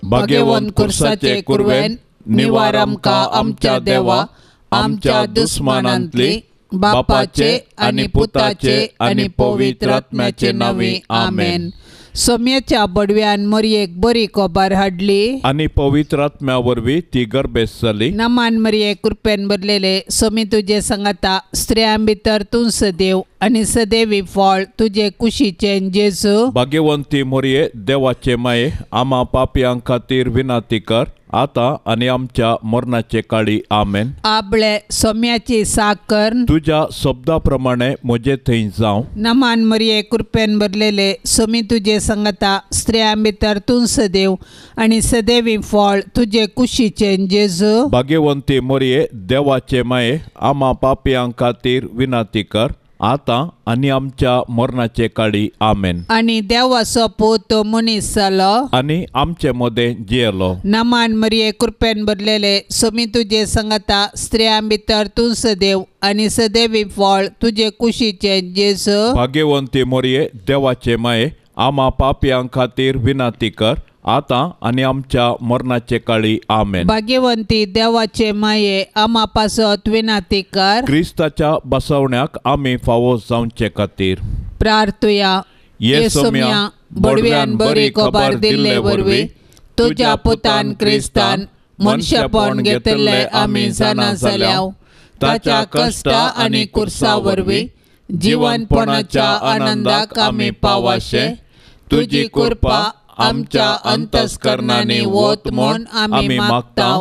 भाग्यवंत कुर्साचे कुरवेन निवार आमकां आमच्या देवा आमच्या दुस्मानांतली बापाचे आनी पुताचे आनी पवित्र आत्म्याचे नांवी आमेन. सोम्याच्या बडव्यान मरयेक बरी खबर हाडली आनी पवित्र आत्म्या वरवीं ती गर्भेस्त जाली. नमान मरये कृपेन भरलेले सोमी तुजे सांगाता, स्त्रियां भितर तूं सदैव आनी सदैवी फळ तुजे कुशीचें जेजू. भाग्यवंती मरये देवाचे माये आमा पापयां खातीर विनंती कर आतां आनी आमच्या मरणाचे काळी आमेन. आपले सोम्याची साकर तुज्या शब्दा प्रमाणे म्हजे थंय जावं. नमान मरये कृपेन भरलेले सोमी तुजे सांगाता, स्त्रियां भितर तूं सदैव आनी सदैवी फळ तुजे कुशीचें जेजू. भाग्यवंती मरये देवाचे माये आमा पापयां खातीर विनंती कर आतां आनी आमच्या मरणाचे काळी आमेन. आनी देवाचो पूत तो मनीस जालो आनी आमचे मदें जियेलो. नमान मरये कृपेन भरलेले सोमी तुजे सांगाता, स्त्रियां भितर तूं सदैव आनी सदैवी फळ तुजे कुशीचें जेजू. भाग्यवंती मरये देवाचे माये आमा पापयां खातीर विनंती कर आतां आनी आमच्या मरणाचे काळी आमेन. भाग्यवंती देवाचे माये आमा पासत विनंती कर. क्रिस्ताच्या बसवण्याक आमी फावो जावचे खातीर प्रार्थुया. ये सोम्या बडव्यान बरी खबर दिल्ले वरवीं तुज्या पुतान क्रिस्तान मनशापण घेतिल्ले आमी जाणा जाल्या, ताच्या कश्टा आनी कुर्सा वरवीं जिवनपणाच्या आनंदाक आमी पावाशे तुजी कृपा आमच्या अंतस्करणांनी वत म्हूण आमी मागता.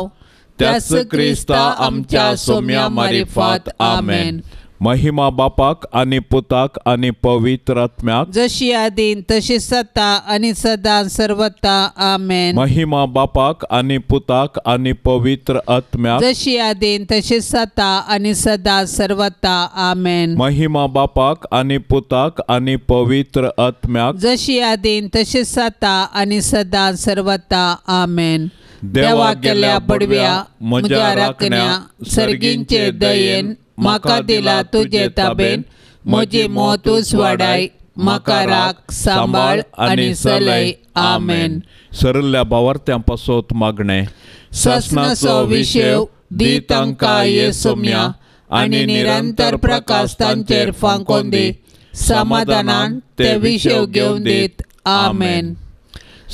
त्याच क्रिस्ता आमच्या सोम्या मारिफात आमेन. महिमा बापाक आनी पुताक आनी पवित्र आत्म्याक, जशी आदीन तशी सता आनी सदां सर्वता आमेन. महिमा बापाक आनी पुताक आनी पवित्र आत्म्याक, जशी आदीन तशी सता आनी सदां सर्वता आमेन. महिमा बापाक आनी पुताक आनी पवित्र आत्म्याक, जशी आदीन तशी सता आनी सदां सर्वता आमेन. देवा केल्या बडव्या म्हज्या राखण्या सर्गींचे दयेन म्हाका दिला तुजे ताबेन, म्हजी मौत वाडाय म्हाका राख सांबाळ आनी चलय आमेन. सरल्या भावार्थ्यां पासत मागणें. ससनाचो विशेव दी तांकां ये सोम्या आनी निरंतर प्रकाश तांचेर फांकोन दी, समाधानान ते विशेव घेवन दीत आमेन.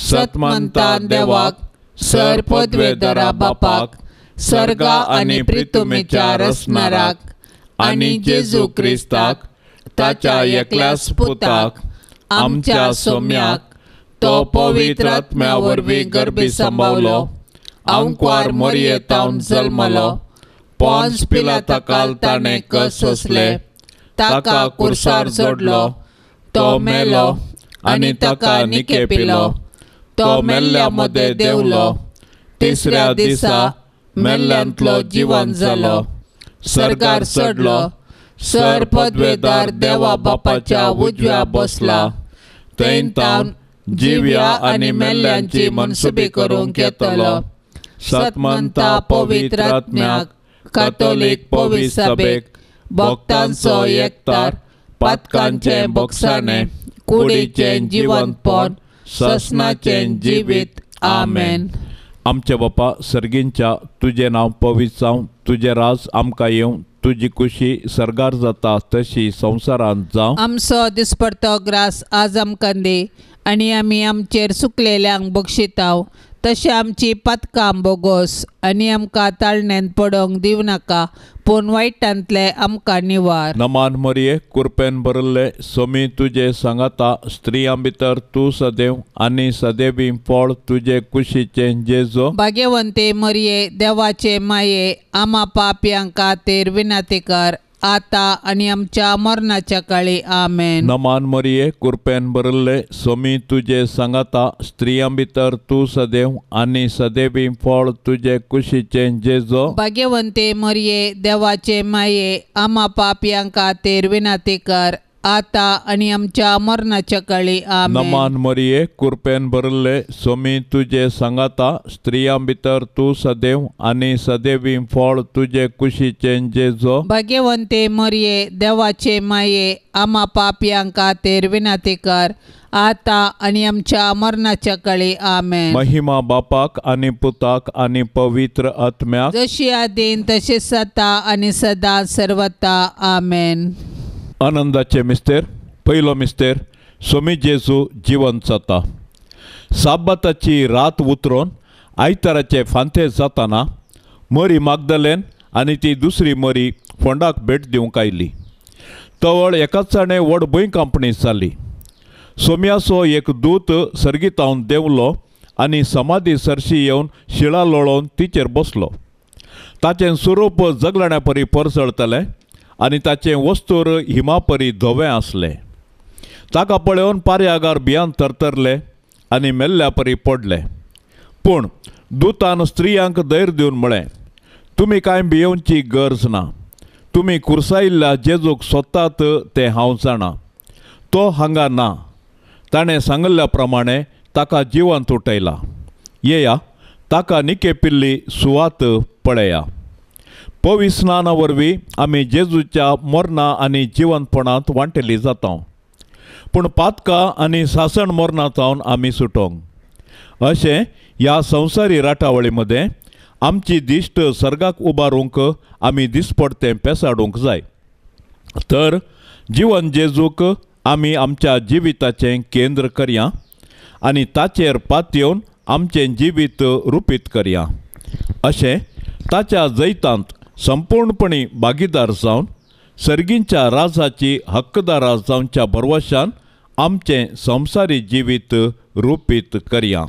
सतमंता देवाक सर पदवेदरा बापाक सर्गा आनी प्रितुमेच्या रसनाराक आनी जेजू क्रिस्ताक ताच्या एकल्याच पुताक आमच्या सोम्याक तो पवित्र आत्म्या वरवीं गर्भी सांबावलो, आंकवार मरयेतावन जल्मलो, पोन्स पिलाताकाल ताणें कस सोंसले, ताका कुर्सार जोडलो, तो मेलो आनी ताका निकेपिलो, तो मेल्ल्या मदें देंवलो, तिसऱ्या दिसा मेल्ल्यांतलो जिवन जालो, सर्गार चडलो, सर पदवेदार देवा बापाच्या उजव्या बसला, थंय तावन जिव्या आनी मेल्ल्यांची मनसुबी करूंक येतलो. सतमंता पवित्र आत्म्याक कातोलीक पवित्र सभेक भक्तांचो एकतार पातकांचें बोगसाणें कुडीचें जिवनपण ससनाचें जिवीत आमेन. आमचे बापा सर्गींच्या तुजें नांव पवित्र जावं, तुजें राज आमकां येवं, तुजी कुशी सर्गार जाता तशी संवसारांत जावं. आमचो दिसपडतो ग्रास आज आमकां दी आनी आमी आमचेर सुकलेल्यांक बक्षिताव तशें आमची पातकां बोगोस आनी आमकां ताळण्यांत पडोंक दिवं नाका पूण वायटांतले आमकां निवार. नमान मरये कुरपेन भरिल्ले सोमी तुजे सांगाता, स्त्रियां भितर तूं सदैव आनी सदैवी फळ तुजे कुशीचें जेजो. भाग्यवंते मरये देवाचे माये आमा पापयां खातीर विनंती कर आता आनी आमच्या मरणाच्या काळी आमेन. नमान मरये कुरपेन भरिल्ले सोमी तुजे सांगाता, स्त्रियां भितर तूं सदैव आनी सदैवी फळ तुजे कुशीचें जेजो. भाग्यवंते मरये देवाचे माये आमा पापयां खातीर विनंती कर आता आनी आमच्या मरणाच्या काळी आमेन. नमान मरये कुरपेन भरिल्ले सोमी तुजे सांगाता, स्त्रियां भितर तूं सदैव आनी सदैवी फळ तुजे कुशीचें जेजो. भाग्यवंते मरये देवाचे माये आमा पापयां खातीर विनंती कर आतां आनी आमच्या मरणाच्या काळी. आमेन. महिमा बापाक आनी पुताक आनी पवित्र आत्म्याक, जशी आदीन तशीच आतां आनी सदां सर्वता. आमेन. आनंदाचे मिस्तेर. पयलो मिस्तेर, सोमी जेजू जिवंत जाता. साबाताची रात उतरोन आयताराचे फांते जाताना मरी मागदलेन आनी ती दुसरी मरी फोंडाक भेट दिवंक आयली. तवळ एकाच जाणें व्हड भंयकांपणी जाली. सोम्याचो एक दूत सर्गीतावन देंवलो आनी समाधी सरशी येवन शिळा लोळोवन तिचेर बसलो. ताचें स्वरूप जगलाण्या परी परसळतलें आनी ताचें वस्तूर हिमापरी धवें आसलें. ताका पळोवन पारयागार भियान थरथरले आनी मेल्ल्या परी पडले. पूण दुतान स्त्रियांक धैर्य दिवन म्हळें, तुमी कांय भियेवची गरज ना. तुमी कुर्सायिल्ल्या जेजूक सोदतात तें हांव जाणा. तो हांगा ना. ताणें सांगिल्ल्या प्रमाणे ताका जिवंत उठयला. येया, ताका निकेपिल्ली सुवात पळया. पविस्नाना वरवीं आमी जेजूच्या मरणा आनी जिवंतपणांत वांटेली जाता. पूण पातकां आनी सासण मरणा जावन आमी सुटोंक अशें ह्या संवसारी राटावळी मदें आमची दिश्ट सर्गाक उबारूंक आमी दिसपडतें पेसाडूंक जाय. तर जिवन जेजूक आमी आमच्या जिविताचें केंद्र करया आनी ताचेर पातयेवन आमचें जिवीत रुपीत करया. अशें ताच्या जैतांत संपूर्णपणी भागीदार जावन सर्गींच्या राजाची हक्कदारा जावच्या भरवशान आमचें संवसारी जिवीत रुपीत करया.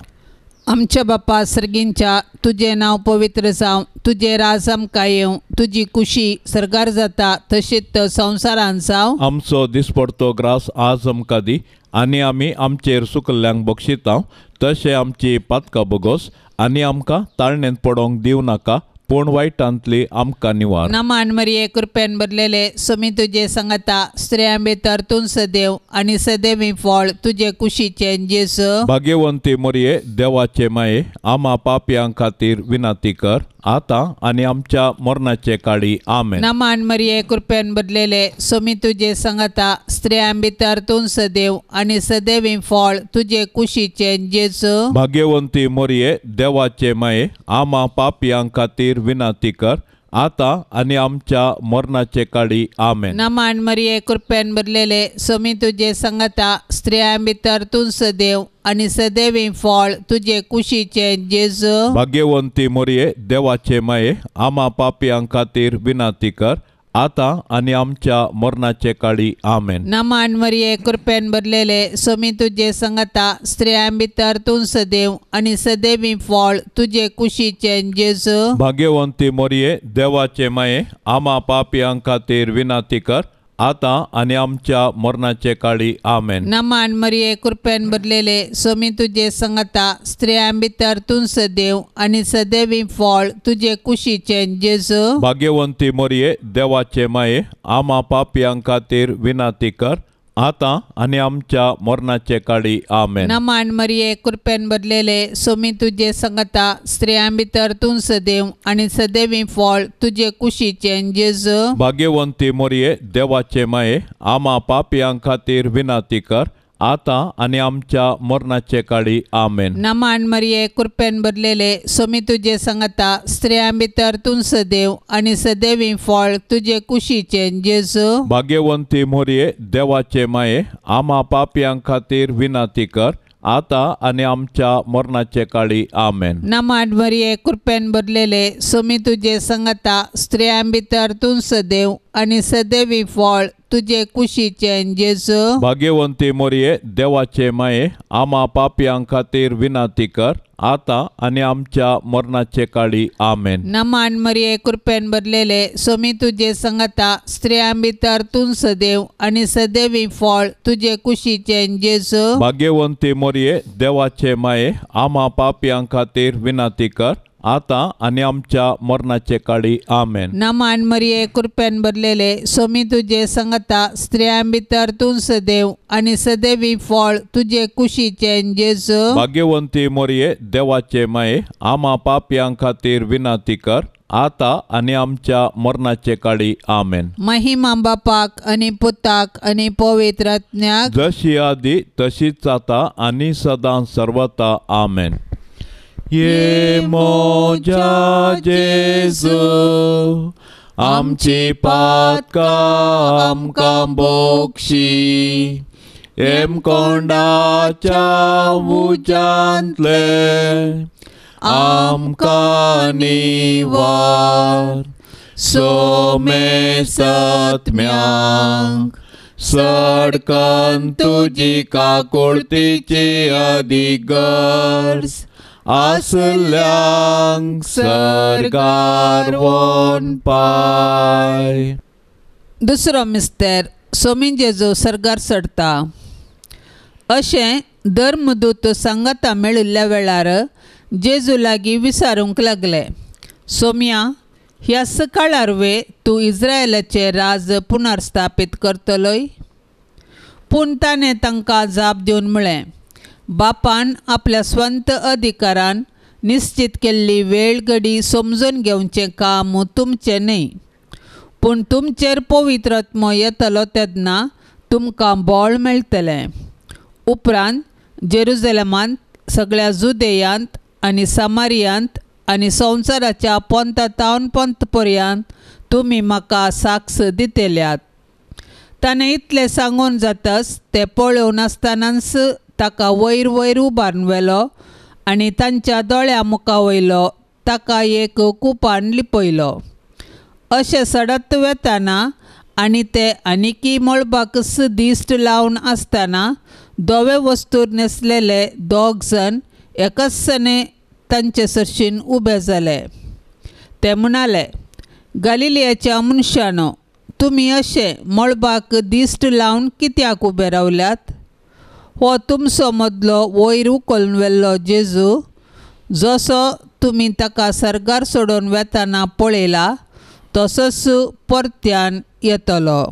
आमच्या बापा सर्गींच्या, तुजें नांव पवित्र जावं, तुजें राज आमकां येवं, तुजी कुशी सर्गार जाता तशीच संवसारान जावं. आमचो दिसपडतो ग्रास आज आमकां दी आनी आमी आमचेर सुकल्ल्यांक बक्षिता तशें आमची पातकां बोगोस आनी आमकां ताळणेंत पडोवंक दिवं नाका, पूण वायटांतली आमकां निवार. नमान मरिये, कृपेन भरलेले, सोमी तुजे सांगता, स्त्रियां भितर तूं सदैव आनी सदैवी फळ तुजे कुशीचें जेजू. भाग्यवंती मरिये, देवाचे माये, आमा पापयां खातीर विनंती कर, आतां आनी आमच्या मरणाचे काळी. आमेन. नमान मरिये, कृपेन भरलेले, सोमी तुजे सांगता, स्त्रियां भितर तूं सदैव आनी सदैवी फळ तुजे कुशीचें जेजू. भाग्यवंती मरिये, देवाचे माये, आमा पापयां खातीर विनंती कर, आतां आनी आमच्या मरणाचे काळी. आमेन. नमान मरिये, कृपेन भरलेले, सोमी तुजे सांगता, स्त्रियां भितर तूं सदैव आनी सदैवी फळ तुजे कुशीचें जेजू. भाग्यवंती मरिये, देवाचे माये, आमा पापयां खातीर विनंती कर, आतां आनी आमच्या मरणाचे काळी. आमेन. नमान मरिये, कृपेन भरलेले, सोमी तुजे सांगता, स्त्रियां भितर तूं सदैव आनी सदैवी फळ तुजे कुशीचें जेजू. भाग्यवंती मरिये, देवाचे माये, आमा पापयां खातीर विनंती कर, आतां आनी आमच्या मरणाचे काळी. आमेन. नमान मरिये, कृपेन भरलेले, सोमी तुजे सांगता, स्त्रियां भितर तूं सदैव आनी सदैवी फळ तुजे कुशीचें जेजू. भाग्यवंती मरिये, देवाचे माये, आमा पापयां खातीर विनंती कर, आतां आनी आमच्या मरणाचे काळी. आमेन. नमान मरिये, कृपेन भरलेले, सोमी तुजे सांगता, स्त्रियां भितर तूं सदैव आनी सदैवी फळ तुजे कुशीचें जेजू. भाग्यवंती मरिये, देवाचे माये, आमा पापयां खातीर विनंती कर, आतां आनी आमच्या मरणाचे काळी. आमेन. नमान मरिये, कृपेन भरलेले, सोमी तुजे सांगता, स्त्रियां भितर तूं सदैव आनी सदैवी फळ तुजे कुशीचें जेजू. भाग्यवंती मरिये, देवाचे माये, आमा पापयां खातीर विनंती कर, आतां आनी आमच्या मरणाचे काळी. आमेन. नमान मरिये, कृपेन भरलेले, सोमी तुजे सांगता, स्त्रियां भितर तूं सदैव आनी सदैवी फळ तुजे कुशीचें जेजू. भाग्यवंती मरिये, देवाचे माये, आमा पापयां खातीर विनंती कर, आतां आनी आमच्या मरणाचे काळी. आमेन. नमान मरिये, कृपेन भरलेले, सोमी तुजे सांगता, स्त्रियां भितर तूं सदैव आनी सदैवी फळ तुजे कुशीचें जेजू. भाग्यवंती मरिये, देवाचे माये, आमा पापयां खातीर विनंती कर, आतां आनी आमच्या मरणाचे काळी. आमेन. नमान मरिये, कृपेन भरलेले, सोमी तुजे संगता, स्त्रियां भितर तूं सदैव आनी सदैवी फळ तुजे कुशीचें जेजू. भाग्यवंती मरिये, देवाचे माये, आमा पापयां खातीर विनंती कर, आतां आनी आमच्या मरणाचे काळी. आमेन. महिमा बापाक आनी पुताक आनी पवित्र आत्म्याक, जशी आदी तशीच आतां आनी सदां सर्वता. आमेन. ये मोजा जेजू, आमची पातकां आमकां बोक्षी, हेमकोंडाच्या उज्यांतले आमकां निवार, सोमेसत्म्यांक सडकन तुजी काकुळतीची अधिगर्ज आसल्यांक सर्गार वोन पाय. दुसरो मिस्तेर, सोमी जेजू सर्गार चडटा. अशें धर्मदूत सांगाता मेळिल्ल्या वेळार जेजू लागीं विचारूंक लागले, सोम्या, ह्या सकाळार वे तूं इस्रायलाचें राज पुनर्स्थापीत करतलोय? पूण ताणें तांकां जाप दिवन म्हळें, बापान आपल्या स्वंत अधिकारान निश्चित केल्ली वेळ घडी समजून घेवचें काम तुमचें न्हय, पूण तुमचेर पवित्र आत्मो येतलो तेन्ना तुमकां बळ मेळटलें. उपरांत जेरुजलेमांत, सगळ्या जुदेयांत आनी सामारियांत आनी संवसाराच्या पोंता तावन पोंत पर्यंत तुमी म्हाका साक्ष दितल्यात. ताणें इतलें सांगून जातच ते पळोवन आसतनाच ताका वयर वयर उबारून व्हेलो आनी तांच्या दोळ्या मुखा वयलो ताका एक कुपान लिपयलो. अशें सडत वेताना आनी ते आनिकी मळबाकच दिश्ट लावन आसतना धवे वस्तूर न्हेसलेले दोग जण एकच सने तांचे सरशीन उबे जाले. ते म्हणाले, गालिलियाच्या मनशानो, तुमी अशें मळबाक दिश्ट लावन कित्याक उबे रावल्यात? हो तुमचो मदलो वयर उखलून व्हेल्लो जेजू, जसो तुमी ताका सर्गार सोडून वेताना पळयला तसोच परत्यान येतलो.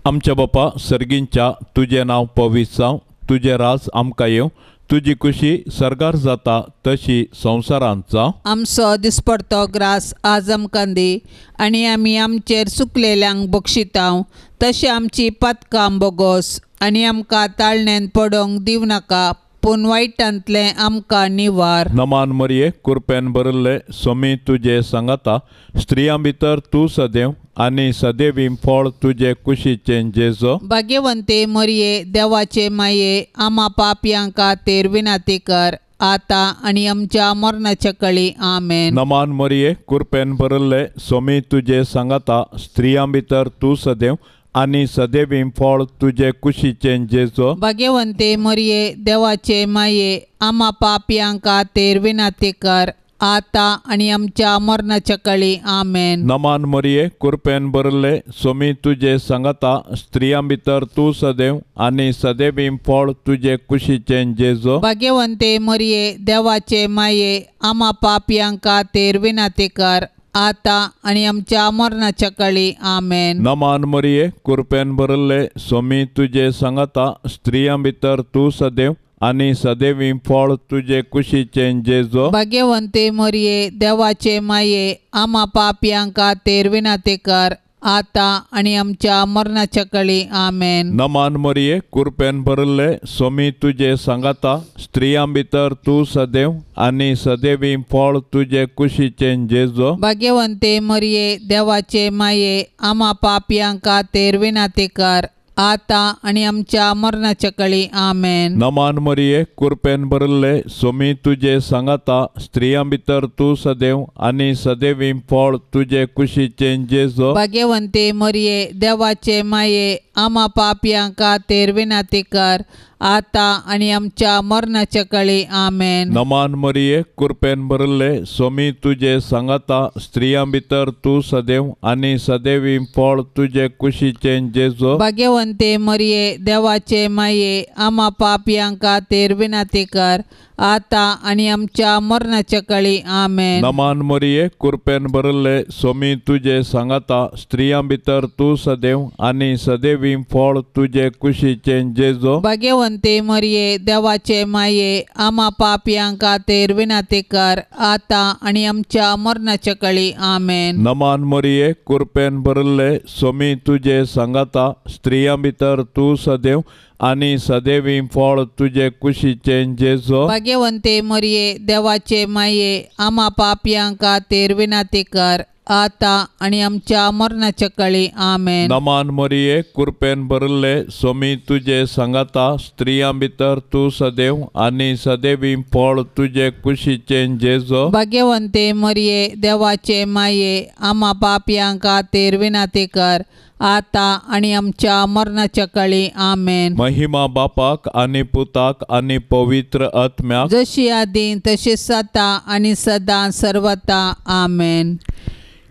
आमच्या बापा सर्गींच्या, तुजें नांव पवित्र जावं, तुजें राज आमकां येवं, तुजी खुशी सर्गार जाता तशी संवसारांत जावं. आमचो दिसपडतो ग्रास आज आमकां दी, आनी आमी आमचेर चुकलेल्यांक बक्षितांव तशें आमची पातकां बोगोस, आनी आमकां ताळणेन पडोवंक दिवं नाका, पूण वायटांतलें आमकां निवार. नमान मरिये, कृपेन भरिल्ले, सोमी तुजे सांगाता, स्त्रियां भितर तूं सदैव आनी सदैवी फळ तुजे कुशीचें जेजो. भाग्यवंते मरिये, देवाचे माये, आमा पापयां खातीर विनंती कर, आतां आनी आमच्या मरणाच्या कळी. आमेन. नमान मरिये, कृपेन भरिल्ले, सोमी तुजे सांगाता, स्त्रियां भितर तूं सदैव आनी सदैवी फळ तुजे कुशीचें जेजो. भाग्यवंते मरिये, देवाचे माये, आमा पापयां खातीर विनंती कर, आतां आनी आमच्या मरणाच्या कळी. आमेन. नमान मरिये, कृपेन भरिल्ले, सोमी तुजे सांगाता, स्त्रियां भितर तूं सदैव आनी सदैवी फळ तुजे कुशीचें जेजो. भाग्यवंते मरिये, देवाचे माये, आमा पापयां खातीर विनंती कर, आतां आनी आमच्या मरणाच्या कळी. आमेन. नमान मरिये, कृपेन भरिल्ले, सोमी तुजे सांगाता, स्त्रियां भितर तूं सदैव आनी सदैवी फळ तुजे कुशीचें जेजो. भाग्यवंते मरिये, देवाचे माये, आमा पापयां खातीर विनंती कर, आतां आनी आमच्या मरणाच्या कळी. आमेन. नमान मरिये, कृपेन भरिल्ले, सोमी तुजे सांगाता, स्त्रियां भितर तूं सदैव आनी सदैवी फळ तुजे कुशीचें जेजो. भाग्यवंते मरिये, देवाचे माये, आमा पापयां खातीर विनंती कर, आतां आनी आमच्या मरणाच्या कळी. आमेन. नमान मरिये, कृपेन भरिल्ले, सोमी तुजे सांगाता, स्त्रियां भितर तूं सदैव आनी सदैवी फळ तुजे कुशीचें जेजो. भाग्यवंते मरिये, देवाचे माये, आमा पापयां खातीर विनंती कर, आतां आनी आमच्या मरणाच्या काळी. आमेन. नमान मरिये, कृपेन भरिल्ले, स्वामी तुजे सांगाता, स्त्रियां भितर तूं सदैव आनी सदैवी फळ तुजे कुशीचें जेजू. भाग्यवंते मरिये, देवाचे माये, आमा पापयां खातीर विनंती कर, आतां आनी आमच्या मरणाच्या काळी. आमेन. नमान मरिये, कृपेन भरिल्ले, स्वामी तुजे सांगाता, स्त्रियां भितर तूं सदैव आनी सदैवी फळ तुजे कुशीचें जेजू. भाग्यवंते मरिये, देवाचे माये, आमा पापयां खातीर विनंती कर, आतां आनी आमच्या मरणाच्या काळी. आमेन. नमान मरिये, कृपेन भरिल्ले, स्वामी तुजे सांगाता, स्त्रियां भितर तूं सदैव आनी सदैवी फळ तुजे कुशीचें जेजू. भाग्यवंते मरिये, देवाचे माये, आमा पापयां खातीर विनंती कर, आतां आनी आमच्या मरणाच्या काळी. आमेन. नमान मरिये, कृपेन भरिल्ले, स्वामी तुजे सांगाता, स्त्रियां भितर तूं सदैव आनी सदैवी फळ तुजे कुशीचें जेजू. भाग्यवंते मरिये, देवाचे माये, आमा पापयां खातीर विनंती कर, आतां आनी आमच्या मरणाच्या काळी. आमेन. महिमा बापाक आनी पुताक आनी पवित्र आत्म्याक, जशी आदीं तशीच आतां आनी सदां सर्वता. आमेन.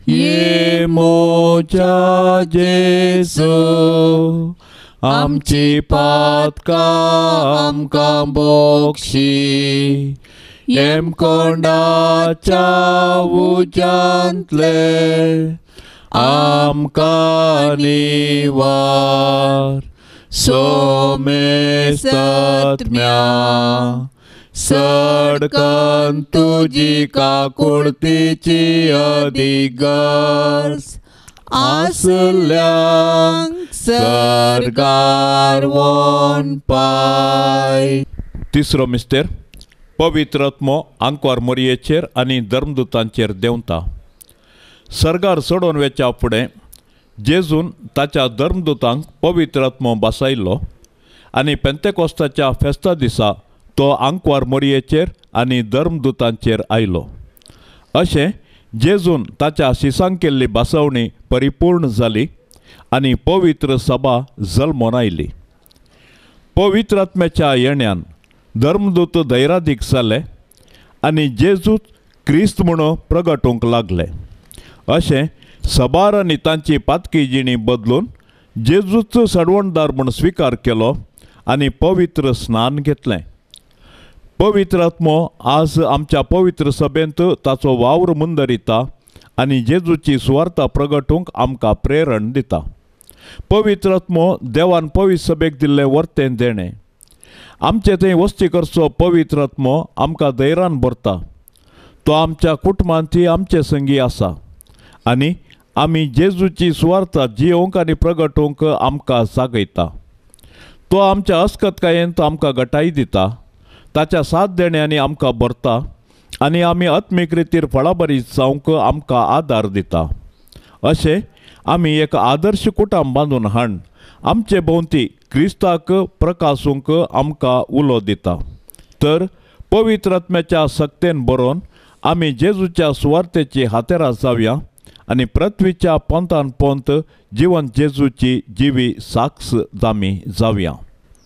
ये मोजा जेजू, आमची पातकां आमकां बोक्षी, येमकोंडाच्या उज्यांतले आमकां निवार. सोमेस्तात्म्या सडकन तुजी काकुळतीची अधिगर्ज आसल्यांक सर्गार वोन पाय. तिसरो मिस्तेर, पवित्र आत्मो आंकवार मोरयेचेर आनी धर्मदूतांचेर देंवता. सर्गार चडोवन वेच्या फुडें जेजून ताच्या धर्मदूतांक पवित्र आत्मो बसायल्लो आनी पेंतेकोस्ताच्या फेस्ता दिसा तो आंकवार मोरयेचेर आनी धर्मदूतांचेर आयलो. अशें जेजून ताच्या शिसांक केल्ली बसवणी परिपूर्ण जाली आनी पवित्र सभा जल्मोन आयली. पवित्र आत्म्याच्या येण्यान धर्मदूत धैरादीक जाले आनी जेजूच क्रिस्त म्हणून प्रगटूंक लागले. अशें सबार आनी तांची पातकी जिणी बदलून जेजूच सडवणदार म्हूण स्विकार केलो आनी पवित्र स्नान घेतलें. पवित्र आत्मो आज आमच्या पवित्र सभेंत ताचो वावर मुंदरिता आनी जेजूची सुवार्ता प्रगटूंक आमकां प्रेरण दिता. पवित्र आत्मो देवान पवित्र सभेक दिल्लें वर्तें देणें. आमचे थंय वस्ती करचो पवित्र आत्मो आमकां धैर्यान भरता. तो आमच्या कुटुंबांत आमचे संगी आसा आनी आमी जेजूची सुवार्ता जियोवंक आनी प्रगटूंक आमकां जागयता. तो आमच्या अस्कतकायेंत आमकां गटाय दिता. ताच्या साथ देण्यांनी आमकां भरता आनी आमी आत्मीक रितीर फळाबरी जावंक आमकां आदार दिता. अशें आमी एक आदर्श कुटुंब बांदून हाण आमचे भोंवती क्रिस्ताक प्रकासूंक आमकां उलो दिता. तर पवित्र आत्म्याच्या सक्तेन बरोवन आमी जेजूच्या सुवार्तेची हातेरां जावया आनी पृथ्वीच्या पोंतान पोंत जिवन जेजूची जिवी साक्ष जामी जावया.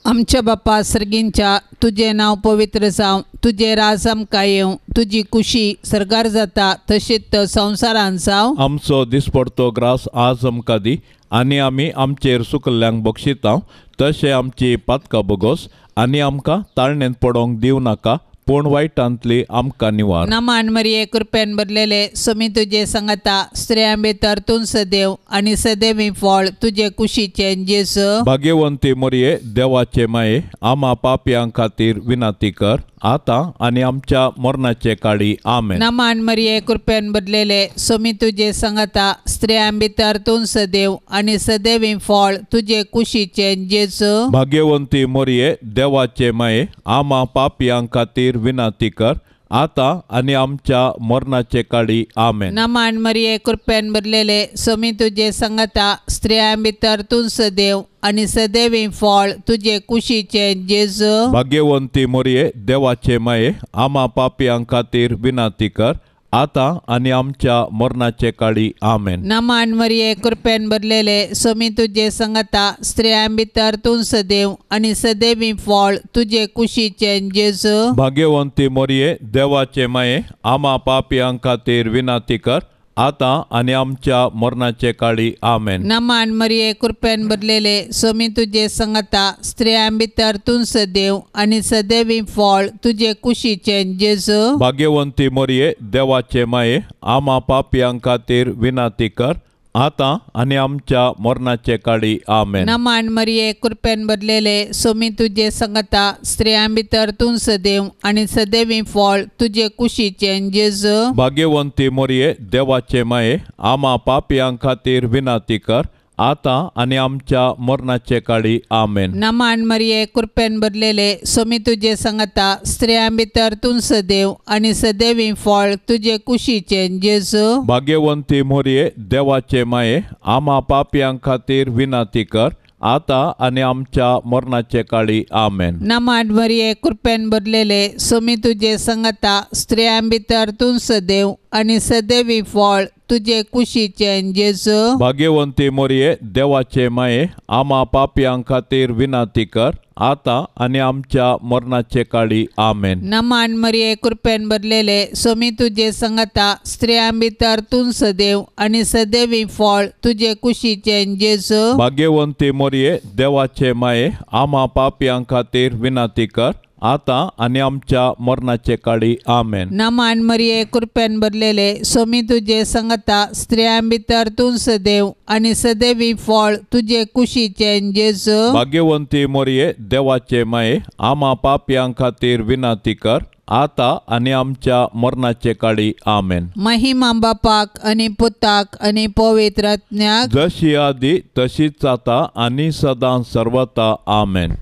आमच्या बापा सर्गींच्या, तुजें नांव पवित्र जावं, तुजें राज आमकां येवं, तुजी कुशी सर्गार जाता तशीच संवसारांत जावं. आमचो दिसपडतो ग्रास आज आमकां दी आनी आमी आमचेर सुकल्ल्यांक बक्षिता तशें आमची पातकां बोगोस आनी आमकां ताळणेंत पडोवंक दिवं नाका, पूण वायटांतली आमकां निवार. नमान मरिये, कृपेन भरलेले, स्वामी तुजे सांगाता, स्त्रियां भितर तूं सदैव आनी सदैवी फळ तुजे कुशीचें जेजू. भाग्यवंती मरिये, देवाचे माये, आमा पापयां खातीर विनंती कर, आतां आनी आमच्या मरणाचे काळी. आमेन. नमान मरिये, कृपेन भरलेले, स्वामी तुजे सांगाता, स्त्रियां भितर तूं सदैव आनी सदैवी फळ तुजे कुशीचें जेजू. भाग्यवंती मरिये, देवाचे माये, आमा पापयां खातीर विनंती कर, आतां आनी आमच्या मरणाचे काळी. आमेन. नमान मरिये, कृपेन भरलेले, स्वामी तुजे सांगाता, स्त्रियां भितर तूं सदैव आनी सदैवी फळ तुजे कुशीचें जेजू. भाग्यवंती मरिये, देवाचे माये, आमा पापयां खातीर विनंती कर, आतां आनी आमच्या मरणाचे काळी. आमेन. नमान मरिये, कृपेन भरलेले, स्वामी तुजे संगता, स्त्रियां भितर तूं सदैव आनी सदैवी फळ तुजे कुशीचें जेजू. भाग्यवंती मरिये, देवाचे माये, आमा पापयां खातीर विनंती कर, आतां आनी आमच्या मरणाचे काळी. आमेन. नमान मरिये, कृपेन भरलेले, स्वामी तुजे संगता, स्त्रियां भितर तूं सदैव आनी सदैवी फळ तुजे कुशीचें जेजू. भाग्यवंती मरिये, देवाचे माये, आमा पापयां खातीर विनंती कर, आतां आनी आमच्या मरणाचे काळी. आमेन. नमान मरिये, कृपेन भरलेले, स्वामी तुजे संगता, स्त्रियां भितर तूं सदैव आनी सदैवी फळ तुजे कुशीचें जेजू. भाग्यवंती मरिये, देवाचे माये, आमा पापयां खातीर विनंती कर, आतां आनी आमच्या मरणाचे काळी. आमेन. नमान मरिये, कृपेन भरलेले, स्वामी तुजे संगता, स्त्रियां भितर तूं सदैव आनी सदैवी फळ तुजे कुशीचें जेजू. भाग्यवंती मरिये, देवाचे माये, आमा पापयां खातीर विनंती कर, आतां आनी आमच्या मरणाचे काळी. आमेन. नमान मरिये, कृपेन भरलेले, स्वामी तुजे संगता, स्त्रियां भितर तूं सदैव आनी सदैवी फळ तुजे कुशीचें जेजू. भाग्यवंती मरिये, देवाचे माये, आमा पापयां खातीर विनंती कर, आतां आनी आमच्या मरणाचे काळी. आमेन. नमान मरिये, कृपेन भरलेले, स्वामी तुजे संगता, स्त्रियां भितर तूं सदैव आनी सदैवी फळ तुजे कुशीचें जेजू. भाग्यवंती मरिये, देवाचे माये, आमा पापयां खातीर विनंती कर, आतां आनी आमच्या मरणाचे काळी. आमेन. नमान मरिये, कृपेन भरलेले, स्वामी तुजे संगता, स्त्रियां भितर तूं सदैव आनी सदैवी फळ तुजे कुशीचें जेजू. भाग्यवंती मरिये, देवाचे माये, आमा पापयां खातीर विनंती कर, आतां आनी आमच्या मरणाचे काळी. आमेन. महिमा बापाक आनी पुताक आनी पवित्र आत्म्याक, जशी आदी तशीच आतां आनी सदां सर्वता. आमेन.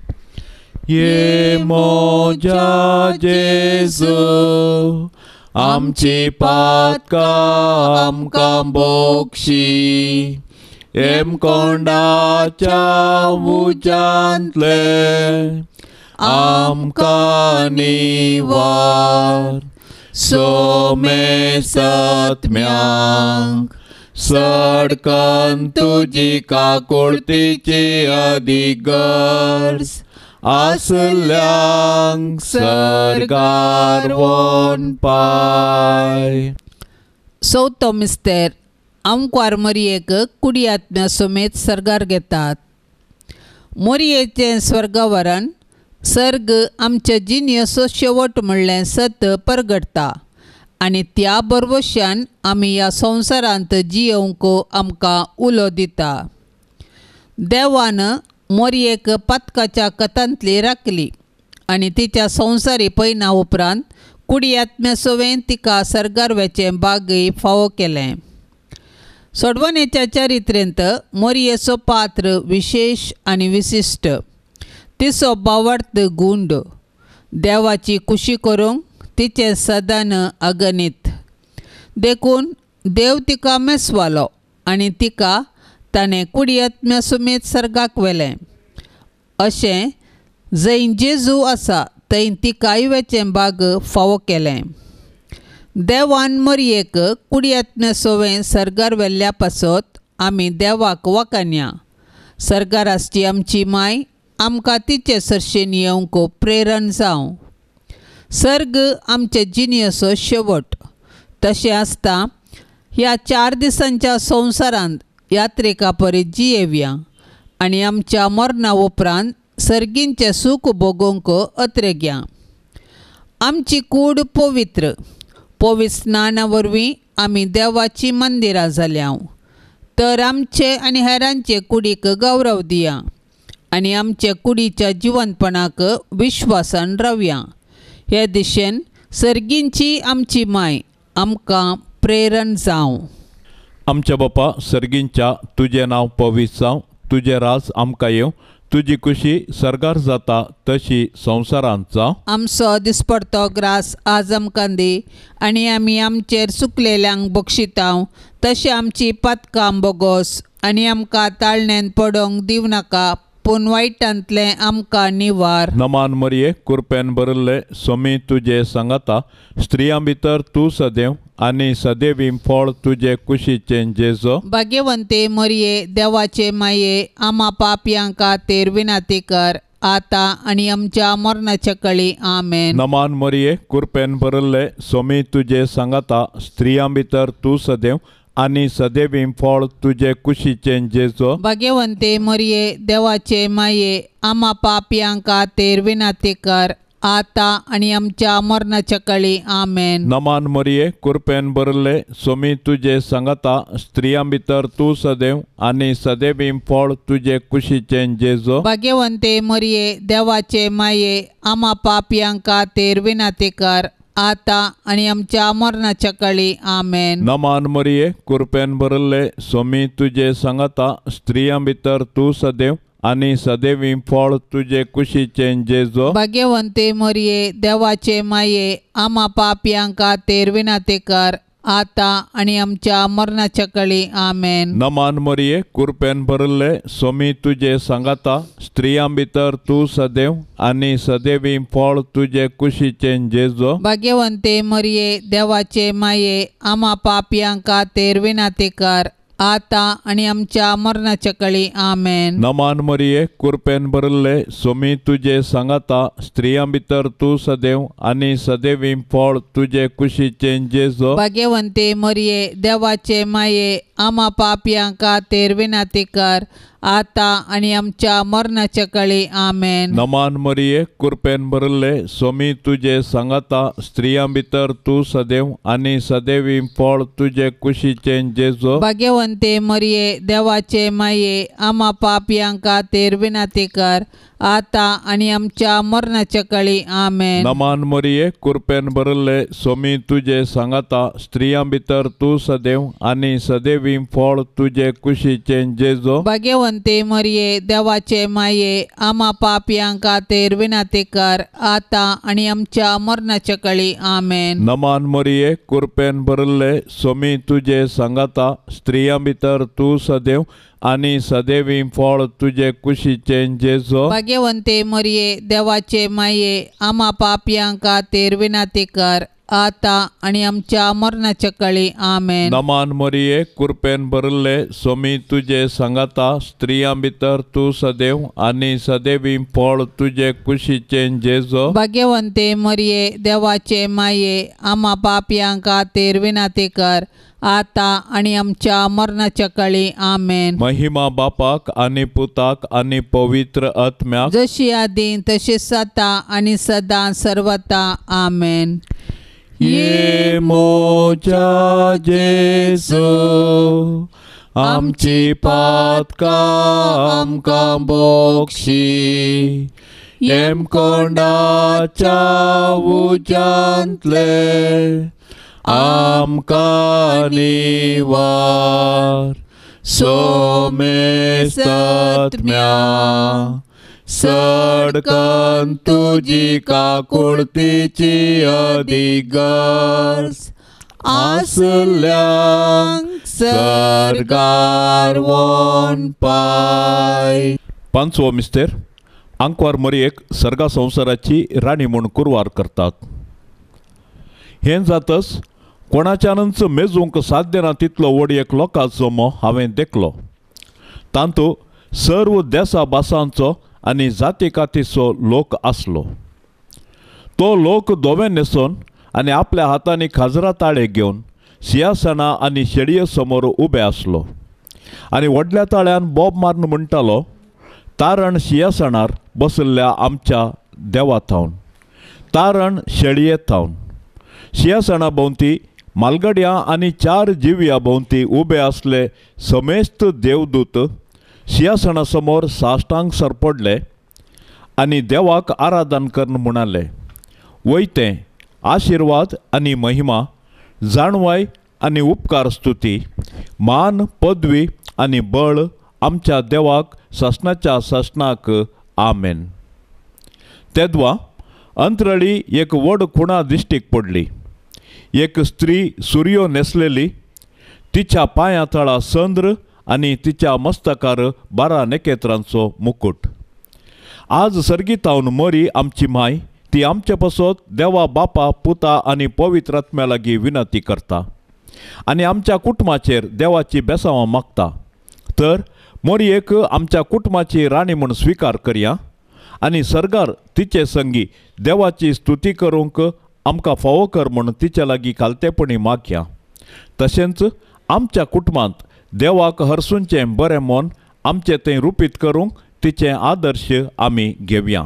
ये मोजा जेजू, आमची पातकां आमकां बोक्षी, हेमकोंडाच्या उज्यांतले आमकां निवार, सोमे सत्म्यांक सडकन तुजी काकुळतीची अधिगर्ज आसल्यांक सर्गार वोन पाय. चवथो मिस्तेर. आमकार मरियेक कुडी आत्म्या समेत सर्गार घेतात. मोरयेचें स्वर्गवरण सर्ग आमच्या जिणेचो शेवट म्हणलें सत परगटता आनी त्या बरवशान आमी ह्या संवसारांत जियोवंक आमकां उलो दिता. देवान मोरयेक पातकाच्या कथांतली राखली आनी तिच्या संवसारी पयना उपरांत कुडी आत्म्या सवें तिका सर्गार वेचें बागय फावो केलें. सोडवणेच्या चरित्रेंत मोरयेचो पात्र विशेश आनी विशिश्ट. तिचो बावडत गुंड देवाची खुशी करूंक तिचें सदान अगणीत, देखून देव तिका मेसवालो आनी तिका ताणें कुडी आत्म्या समेत सर्गाक व्हेलें. अशें जंय जेजू आसा थंय तिकाय वेचें बाग फावो केलें. देवान मोरयेक कुडी आत्म्या सवें सर्गार व्हेल्ल्या पासत आमी देवाक वखाणया. सर्गार आसची आमची माय आमकां तिचे सरशेन येवंक प्रेरण जावं. सर्ग आमचे जिणेचो शेवट. तशें आसता ह्या 4 दिसांच्या संवसारांत यात्रेका परी जियेवया आनी आमच्या मरणा उपरांत सर्गींचें सूख भोगोवंक अत्रेग्या. आमची कूड पवित्र पवित्र स्नाना वरवीं आमी देवाचीं मंदिरां जाल्या, तर आमचे आनी हेरांचे कुडीक गौरव दिया आनी आमच्या कुडीच्या जिवंतपणाक विश्वासान रावया. हे दिशेन सर्गींची आमची माय आमकां प्रेरण जावं. आमच्या बापा सर्गींच्या, तुजें नांव पवित्र जावं, तुजें राज आमकां येवं, तुजी खुशी सर्गार जाता तशी संवसारांत जावं. आमचो दिसपडतो ग्रास आज आमकां दी आनी आमी आमचेर चुकलेल्यांक बक्षितांव तशें आमची पातकां बोगोस आनी आमकां ताळण्यान पडोवंक दिवं नाका, पूण वायटांतलें आमकां निवार. नमान मरिये, कृपेन भरिल्ले, स्वामी तुजे सांगाता, स्त्रियां भितर तूं सदैव आनी सदैवी फळ तुजे कुशीचें जेजो. भाग्यवंते मरिये, देवाचे माये, आमा पापयां खातीर विनंती कर, आतां आनी आमच्या मरणाच्या कळी. आमेन. नमान मरिये, कृपेन भरिल्ले, स्वामी तुजे सांगाता, स्त्रियां भितर तूं सदैव आनी सदैवी फळ तुजे कुशीचें जेजो. भाग्यवंते मरिये, देवाचे माये, आमा पापयां खातीर विनंती कर, आतां आनी आमच्या मरणाच्या कळी. आमेन. नमान मरिये, कृपेन भरिल्ले, स्वामी तुजे सांगाता, स्त्रियां भितर तूं सदैव आनी सदैवी फळ तुजे कुशीचें जेजो. भाग्यवंते मरिये, देवाचे माये, आमा पापयां खातीर विनंती कर, आतां आनी आमच्या मरणाच्या कळी. आमेन. नमान मरिये, कृपेन भरिल्ले, स्वामी तुजे सांगाता, स्त्रियां भितर तूं सदैव आनी सदैवी फळ तुजे कुशीचें जेजो. भाग्यवंते मरिये, देवाचे माये, आमा पापयां खातीर विनंती कर, आतां आनी आमच्या मरणाच्या कळी. आमेन. नमान मरिये, कृपेन भरिल्ले, स्वामी तुजे सांगाता, स्त्रियां भितर तूं सदैव आनी सदैवी फळ तुजे कुशीचें जेजो. भाग्यवंते मरिये, देवाचे माये, आमा पापयां खातीर विनंती कर, आतां आनी आमच्या मरणाच्या कळी. आमेन. नमान मरिये, कृपेन भरिल्ले, स्वामी तुजे सांगाता, स्त्रियां भितर तूं सदैव आनी सदैवी फळ तुजे कुशीचें जेजो. भाग्यवंते मरिये, देवाचे माये, आमा पापयां खातीर विनंती कर, आतां आनी आमच्या मरणाच्या कळी. आमेन. नमान मरिये, कृपेन भरिल्ले, स्वामी तुजे सांगाता, स्त्रियां भितर तूं सदैव आनी सदैवी फळ तुजे कुशीचें जेजो. भाग्यवंते मरिये, देवाचे माये, आमा पापयां खातीर विनंती कर, आतां आनी आमच्या मरणाच्या कळी. आमेन. नमान मरिये, कृपेन भरिल्ले, स्वामी तुजे सांगाता, स्त्रियां भितर तूं सदैव आनी सदैवी फळ तुजे कुशीचें जेजो. भाग्यवंते मरिये, देवाचे माये, आमा पापयां खातीर विनंती कर, आतां आनी आमच्या मरणाच्या कळी. आमेन. नमान मरिये, कृपेन भरिल्ले, स्वामी तुजे सांगाता, स्त्रियां भितर तूं सदैव आनी सदैवी फळ तुजे कुशीचें जेजो. भाग्यवंते मरिये, देवाचे माये, आमा पापयां खातीर विनंती कर, आतां आनी आमच्या मरणाच्या कळी. आमेन. नमान मरिये, कृपेन भरिल्ले, स्वामी तुजे सांगाता, स्त्रियां भितर तूं सदैव आनी सदैवी फळ तुजे कुशीचें जेजो. भाग्यवंते मरिये, देवाचे माये, आमा पापयां खातीर विनंती कर, आतां आनी आमच्या मरणाच्या कळी. आमेन. महिमा बापाक आनी पुताक आनी पवित्र आत्म्याक, जशी आदीं तशी सदां आनी सदां सर्वता. आमेन. ये मोजा जेजू, आमची पातकां आमकां बोक्षी, येमकोंडाच्या उज्यांतले आमकां निवार, सोमेस्तात्म्या सडकन तुजी काकुळतीची अधिगर्ज आसल्यांक सर्गार वोन पाय. पांचवो मिस्तेर, आंकवार मरियेक सर्गा संवसाराची राणी म्हूण कुरवार करतात. हें जातच कोणाच्यानच मेजूंक साध्य ना तितलो व्हड एक लोकांचो जमो हांवें देखलो. तातूंत सर्व देसा भासांचो आनी जाती कातीचो लोक आसलो. तो लोक धवे न्हेसोन आनी आपल्या हातांनी खाजरा ताळे घेवन सिंहासनां आनी शेडये समोर उबे आसलो आनी व्हडल्या ताळ्यान बोब मारून म्हणटालो, तारण सिंहासनार बसल्ल्या आमच्या देवा थावन, तारण शेळये थावन. सिंहासना भोंवती मालगड्यां आनी चार जिवया भोंवती उबे आसले समेस्त देवदूत सिंहासना समोर साश्टांग सरपडले आनी देवाक आराधन करून म्हणाले, वयतें आशिर्वाद आनी महिमा, जाणवाय आनी उपकार स्तुती, मान पदवी आनी बळ आमच्या देवाक सासणाच्या सासणाक. आमेन. तेदवा अंतरळी एक व्हड खुणा दिश्टीक पडली. एक स्त्री सुरयो न्हेसलेली, तिच्या पांया तळा संद्र आनी तिच्या मस्तकार 12 नखेत्रांचो मुकूट. आज सर्गीतावन मरी आमची माय ती आमचे पासत देवा बापा पुता आनी पवित्र आत्म्या लागीं विनंती करता आनी आमच्या कुटुंबाचेर देवाची बेसांवां मागता. तर मोरयेक आमच्या कुटुंबाची राणी म्हूण स्विकार करया आनी सर्गार तिचे संगी देवाची स्तुती करूंक आमकां फावो कर म्हूण तिचे लागीं खालतेपणी मागया. तशेंच आमच्या कुटुंबांत देवाक हरसूंचें बरें मन आमचें थंय रुपीत करूंक तिचें आदर्श आमी घेवया.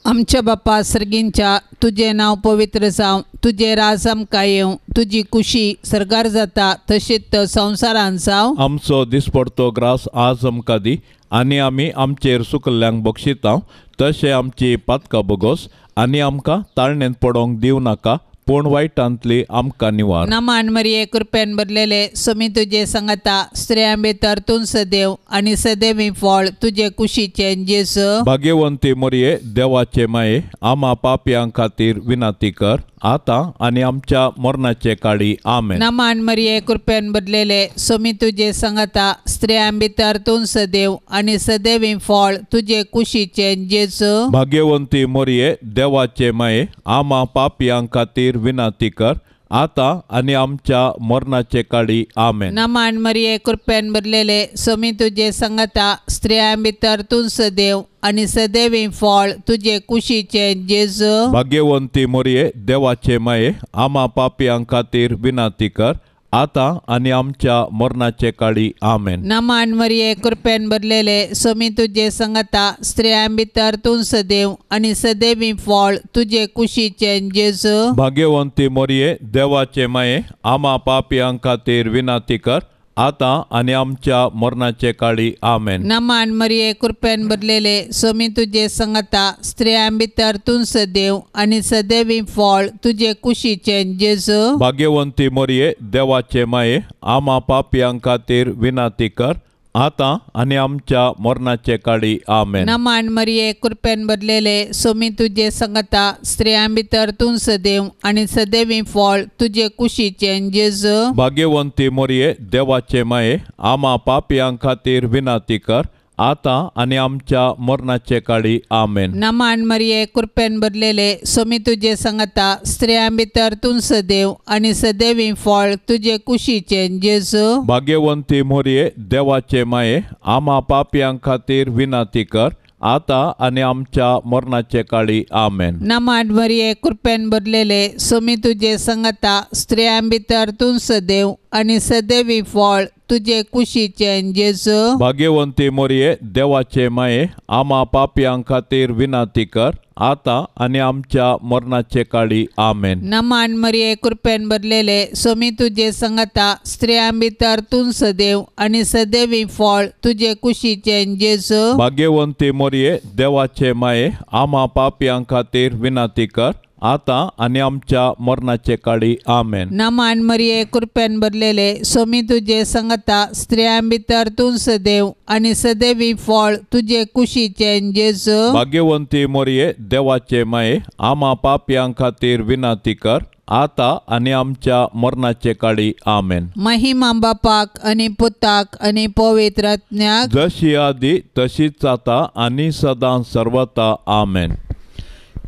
आमच्या बापा सर्गींच्या तुजें नांव पवित्र जावं, तुजें राज आमकां येवं, तुजी कुशी सर्गार जाता तशीच संवसारांत जावं. आमचो दिसपडतो ग्रास आज आमकां दी आनी आमी आमचेर सुकल्ल्यांक बक्षिता तशें आमची पातकां बोगोस आनी आमकां ताळणेंत पडोवंक दिवं नाका पूण वायटांतली आमकां निवार. नमान मरिये कृपेन भरलेले स्वामी तुजे संगता, स्त्रियां भितर तूं सदैव आनी सदैवी फळ तुजे कुशीचें जेजू. भाग्यवंती मरिये देवाचे माये आमा पापयां खातीर विनंती कर आतां आनी आमच्या मरणाचे काळी. आमेन. नमान मरिये कृपेन भरलेले स्वामी तुजे संगता, स्त्रियां भितर तूं सदैव आनी सदैवी फळ तुजे कुशीचें जेजू. भाग्यवंती मरिये देवाचे माये आमा पापयां खातीर विनंती कर आतां आनी आमच्या मरणाचे काळी. आमेन. नमान मरिये कृपेन भरलेले स्वामी तुजे संगता, स्त्रियां भितर तूं सदैव आनी सदैवी फळ तुजे कुशीचें जेजू. भाग्यवंती मरिये देवाचे माये आमा पापयां खातीर विनंती कर आतां आनी आमच्या मरणाचे काळी. आमेन. नमान मरिये कृपेन भरलेले स्वामी तुजे संगता, स्त्रियां भितर तूं सदैव आनी सदैवी फळ तुजे कुशीचें जेजू. भाग्यवंती मरिये देवाचे माये आमा पापयां खातीर विनंती कर आतां आनी आमच्या मरणाचे काळी. आमेन. नमान मरिये कृपेन भरलेले स्वामी तुजे संगता, स्त्रियां भितर तूं सदैव आनी सदैवी फळ तुजे कुशीचें जेजू. भाग्यवंती मरिये देवाचे माये आमा पापयां खातीर विनंती कर आतां आनी आमच्या मरणाचे काळी. आमेन. नमान मरिये कृपेन भरलेले स्वामी तुजे संगता, स्त्रियां भितर तूं सदैव आनी सदैवी फळ तुजे कुशीचें जेजू. भाग्यवंती मरिये देवाचे माये आमा पापयां खातीर विनंती कर आतां आनी आमच्या मरणाचे काळी. आमेन. नमान मरिये कृपेन भरलेले स्वामी तुजे संगता, स्त्रियां भितर तूं सदैव आनी सदैवी फळ तुजे कुशीचें जेजू. भाग्यवंती मरिये देवाचे माये आमा पापयां खातीर विनंती कर आतां आनी आमच्या मरणाचे काळी. आमेन. नमान मरिये कृपेन भरलेले स्वामी तुजे संगता, स्त्रियां भितर तूं सदैव आनी सदैवी फळ तुजे कुशीचें जेजू. भाग्यवंती मरिये देवाचे माये आमा पापयां खातीर विनंती कर आतां आनी आमच्या मरणाचे काळी. आमेन. नमान मरिये कृपेन भरलेले स्वामी तुजे संगता, स्त्रियां भितर तूं सदैव आनी सदैवी फळ तुजे कुशीचें जेजू. भाग्यवंती मरिये देवाचे माये आमा पापयां खातीर विनंती कर आतां आनी आमच्या मरणाचे काळी. आमेन. नमान मरिये कृपेन भरलेले स्वामी तुजे संगता, स्त्रियां भितर तूं सदैव आनी सदैवी फळ तुजे कुशीचें जेजू. भाग्यवंती मरिये देवाचे माये आमा पापयां खातीर विनंती कर आतां आनी आमच्या मरणाचे काळी. आमेन. महिमा बापाक आनी पुताक आनी पवित्र आत्म्याक, जशी आदी तशीच आतां आनी सदां सर्वता. आमेन.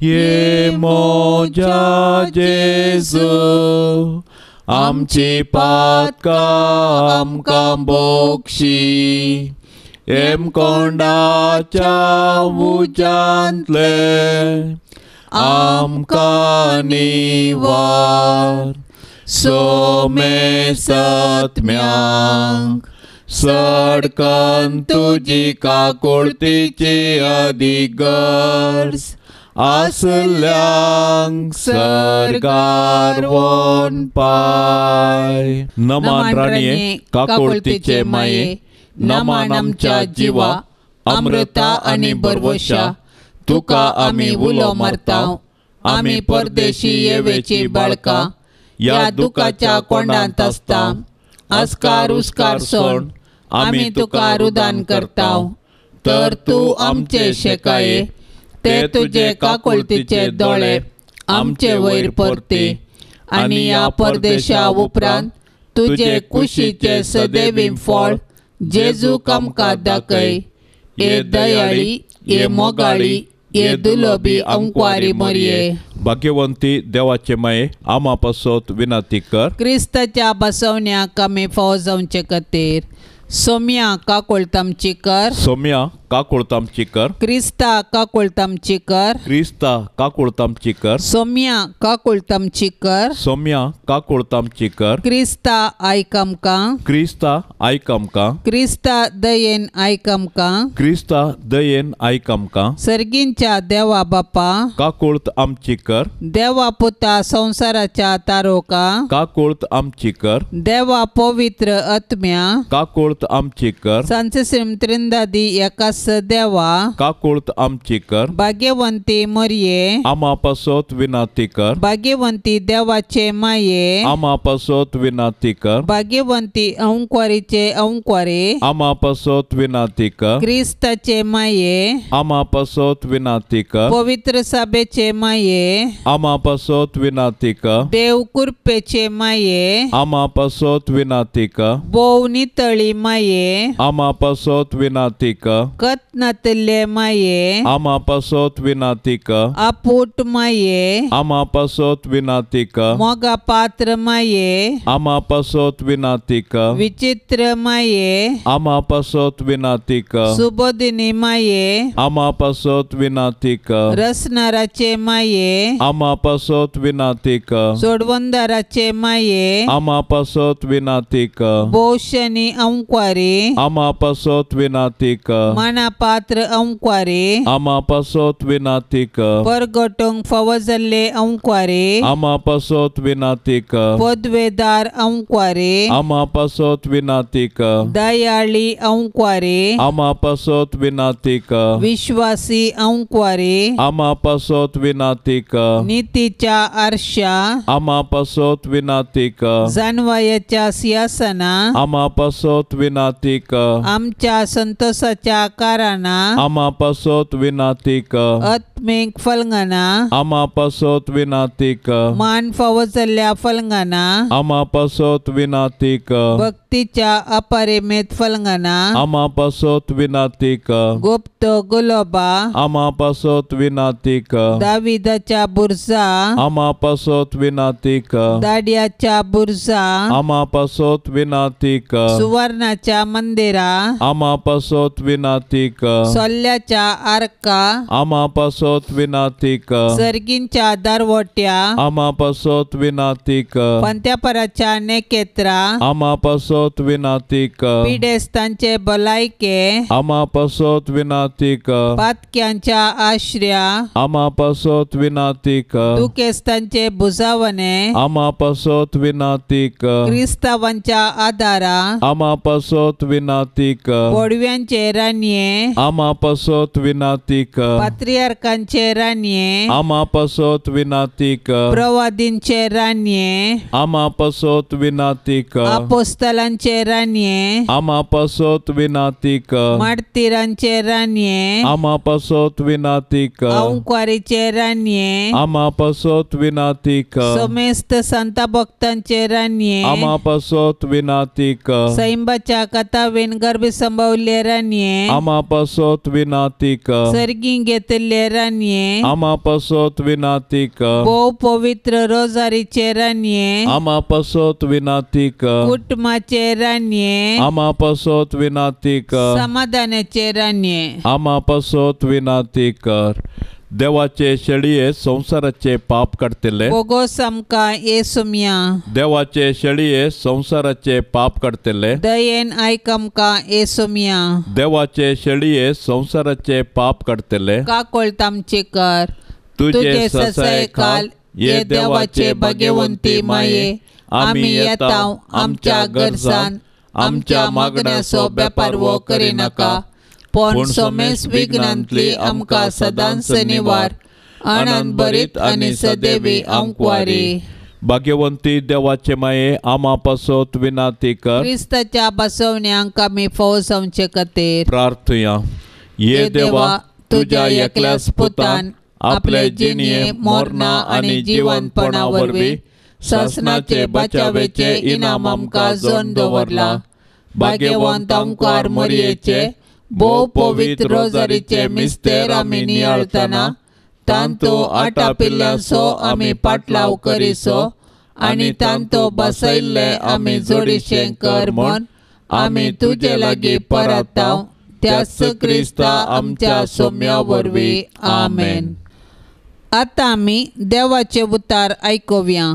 ये मोजा जेजू आमची पातकां आमकां बोक्षी, हेमकोंडाच्या उज्यांतले आमकां निवार, सोमे सत्म्यांक सडकन तुजी काकुळतीची अदीक गरज आसल्यांक सरकार वन पाय. नमान राणये काकुळतीचे माये, नमान आमच्या जिवा अमृता आनी बरवशा, तुका आमी उलो मारता. आमी परदेशी येवेची बाळकां ह्या दुखाच्या कोंडांत आसता. आस्कार उस्कार सोड आमी तुका रुदान करता, तर तूं आमचे शेकाये ते तुजे काकुळतीचे दोळे आमचे वयर परते आनी ह्या परदेशा उपरांत तुजे कुशीचे सदैवी फळ जेजू आमकां दाखय. हे दयाळी, हे मोगाळी ये दुलोबी अंकवारी मोरये. भाग्यवंती देवाचे माये आमा पासत विनंती कर. क्रिस्ताच्या बसवण्याक आमी फावो जावचे खातीर सोम्या काकोळतामची कर. सोम्या काकोळतामची कर. क्रिस्ता काकोळतामची कर. क्रिस्ता काकोळतामची कर. सोम्या काकोळतामची कर. सोम्या काकोळतामची कर. क्रिस्ता आयक आमकां. क्रिस्ता आयक आमकां. क्रिस्ता दयेन आयक आमकां. क्रिस्ता दयेन आयक आमकां. सर्गींच्या देवा बापा काकोळत आमची कर. देवा पुता संवसाराच्या तारोका काकोळत आमची कर. देवा पवित्र आत्म्या काकोळत आमची कर. सांतश्रीम त्रिंदादी एकाच देवा काकोळत आमची कर. भाग्यवंती मरये आमा पासत विनंती कर. भाग्यवंती देवाचे माये आमा पासत विनंती कर. भाग्यवंती अंकवारीचे अंकवारी आमा पासत विनंती कर. क्रिस्ताचे माये आमा पासत विनंती कर. पवित्र सभेचे माये आमा पासत विनंती कर. देव कृपेचे माये आमा पासत विनंती कर. भोव नितळी माये आमा पासत विनंती कर. कत नातल्ले माये आमा पासत विनंती कर. आपूट माये आमा पासत विनंती कर. मोगा पात्र माये आमा पासत विनंती कर. विचित्र माये आमा पासत विनंती कर. सुबोधिनी माये आमा पासत विनंती कर. रसनाराचे माये आमा पासत विनंती कर. सोडवंदाराचे माये आमा पासत विनंती कर. भोवशनी अंकवारी आमा पासत विनंती कर. माना पात्र अंकवारी आमा पासत विनंती कर. परगटूंक फावो जाल्ले अंकवारी आमा पासत विनंती कर. पदवेदार अंकवारी आमा पासत विनंती कर. दयाळी अंकवारी आमा पासत विनंती कर. विश्वासी अंकवारी आमा पासत विनंती कर. नितीच्या आरशा आमा पासत विनंती कर. जानवायाच्या सिंहासना आमा पासत विनंती कर. आमच्या संतोषाच्या कारणां आमा पासत विनंती कर. आत्मीक फलंगाना आमा पासत विनंती कर. मान फावो जाल्ल्या फलंगाना आमा पासत विनंती कर. भक्तीच्या अपरिमेत फलंगाना आमा पासत विनंती कर. गुप्त गुलोबा आमा पासत विनंती कर. दाविदाच्या बुरजा आमा पासत विनंती कर. दाड्याच्या बुरजा आमा पासत विनंती कर. सुवर्णाच्या मंदिरा आमा पासत विनंती कर. सोल्ल्याच्या आरका आमा पासत विनंती कर. सर्गींच्या दरवट्या आमा पासत विनंती कर. पंत्यापराच्या नेकेत्रा आमा पासत विनंती कर. पिडेस्तांचे भलायके आमा पासत विनंती कर. पातक्यांच्या आश्र्या आमा पासत विनंती कर. दुखेस्तांचे भुजावणे आमा पासत विनंती कर. क्रिस्तावांच्या आदारा आमा पासत विनंती कर. बोडव्यांचे रानये आमा पासत विनंती कर. पात्रियार्कांचे रानये आमा पासत विनंती कर. प्रवादींचे रानये आमा पासत विनंती कर. अपोस्तलांचे रानये आमा पासत विनंती कर. मार्तीरांचे रानये आमा पासत विनंती कर. अंकवारीचे रानये आमा पासत विनंती कर. समेस्त संत भक्तांचे रानये आमा पासत विनंती कर. सैंबाच्या कथावेन गर्भ संभवले रानये आमा पासत विनंती कर. सर्गी घेतले रानये आमा पासत विनंती कर. भोव पवित्र रोजारीचे रानये आमा पासत विनंती कर. कुटुंबाचे रानये आमा पासत विनंती कर. समाधानाचे रानये आमा पासत विनंती कर. देवाचे शेळये संवसाराचे पाप काडटले बोगोस आमकां येसुम्या. देवाचे शेळये संवसाराचे पाप काडटले दयेन आयक आमकां येसुम्या. देवाचे शेळये संवसाराचे पाप काडटले काकोळत आमची कर. तुझे ससायखाल ये देवाचे भाग्यवंती माये आमी येता आमच्या गरजान आमच्या मागण्याचो बेपारवो करिनाका पण सोमेस विघ्नांतली आमकां सदांच निवार. आनंद भरीत आनी सदैवी आंकवारी. भाग्यवंती देवाचे माये आमा पासत विनंती कर. क्रिस्ताच्या बसवण्यांक आमी फावो जावचे खातीर प्रार्थया. ये देवा तुझ्या एकल्याच पुतान आपले जिणये मरणा आनी जिवनपणा वरवीं सासणाचे बचावेचे इनाम आमकां जोन दवरला. भाग्यवंत आमकार मरयेचे भोव पवित्र रोजारीचे मिस्तेर आमी नियाळतना तांतो आटापिल्ल्यांचो आमी पाटलाव करिसो आनी तांतो बसयल्ले आमी जोडीशें कर म्हूण आमी तुजे लागीं परताव त्याच क्रिस्ता आमच्या सोम्या वरवीं. आमेन. आतां आमी देवाचे उतार आयकुया.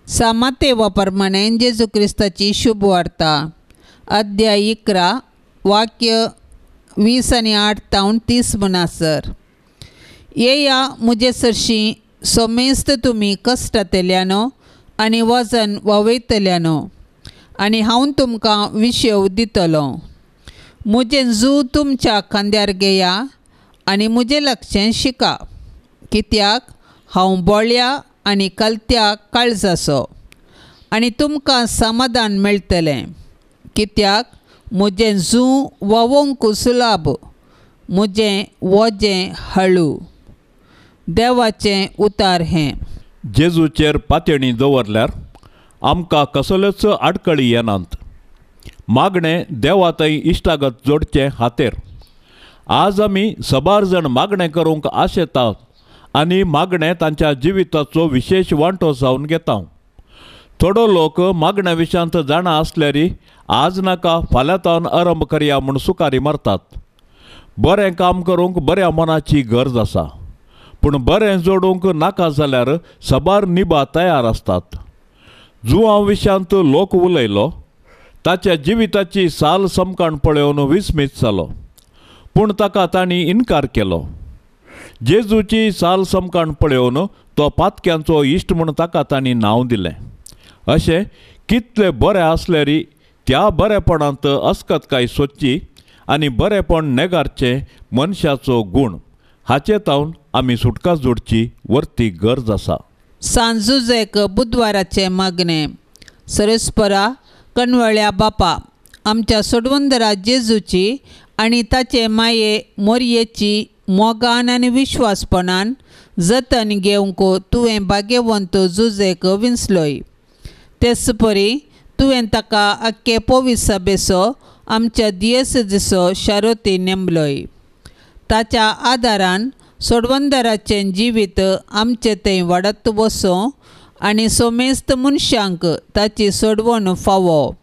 सामातेवा प्रमाणे जेजू क्रिस्ताची शुभ वार्ता, अध्याय 11 वाक्य 20 आनी 8 तावन 30 म्हणसर. येया म्हजे सरशीं सोमेस्त तुमी कश्टांतल्यानो आनी वजन वावयतल्यानो आनी हांव तुमकां विशेव दितलो. म्हजें जू तुमच्या खांद्यार घेया आनी म्हजें लक्षें शिका, कित्याक हांव बोळ्या आनी कलत्या काळजाचो आनी तुमकां समाधान मेळटलें, कित्याक म्हजें जू वावोंक सुलाभ, म्हजें वजें हळू. देवाचें उतार हें. जेजूचेर पातयणी दवरल्यार आमकां कसल्योच आडकळी येनात. मागणें देवा थंय इश्टागत जोडचें खातीर आज आमी सबार जाण मागणें करूंक आशेतात आनी मागणें तांच्या जिविताचो विशेश वांटो जावन घेता. थोडो लोक मागण्या विशयांत जाणा आसल्यारी आज नाका फाल्यां तावन आरंभ करया म्हूण सुकारी मारतात. बरें काम करूंक बऱ्या मनाची गरज आसा, पूण बरें जोडूंक नाका जाल्यार सबार निबा तयार आसतात. जुवां विशयांत लोक उलयलो, ताच्या जिविताची साल समकाण पळोवन विस्मीत जालो, पूण ताका तांणी इनकार केलो. जेजूची साल समकाण पळोवन तो पातक्यांचो इश्ट म्हूण ताका तांणी नांव दिलें. अशें कितले बरें आसल्यारी त्या बरेपणांत अस्कतकाय सोदची आनी बरेपण नेगारचें मनशाचो गूण, हाचे तावन आमी सुटका जोडची वर्ती गरज आसा. सांजुजेक बुधवाराचें मागणें. सरस्परा कणवळ्या बापा, आमच्या सोडवंदरा जेजूची आनी ताचे माये मोरयेची मोगान आनी विश्वासपणान जतन घेवंक तुवें भाग्यवंत जुजेक विंचलोय. तेच परी तुवें ताका आख्खे पोवीस सभेचो आमच्या दियेसजीचो शारोती नेमलोय. ताच्या आदारान सोडवंदराचें जिवीत आमचें थंय वाडत वचूं आनी सोमेस्त मनशांक ताची सोडवण फावो.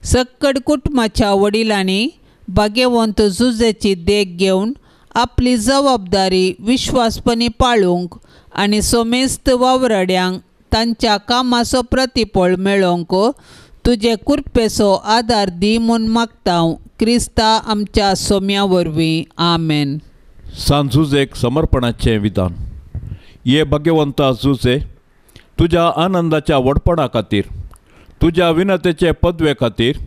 सक्कड कुटुंबाच्या वडिलांनी भाग्यवंत जुजेची देख घेवन आपली जबाबदारी विश्वासपणी पाळूंक आनी सोमेस्त वावराड्यांक तांच्या कामाचो प्रतिफळ मेळोवंक तुजे कृपेचो आदार दी म्हूण मागता क्रिस्ता आमच्या सोम्या वरवीं. आमेन. सांजुजेक समर्पणाचें विधान. ये भाग्यवंता जुजे, तुज्या आनंदाच्या व्हडपणा खातीर, तुज्या विनतेचे पदवे खातीर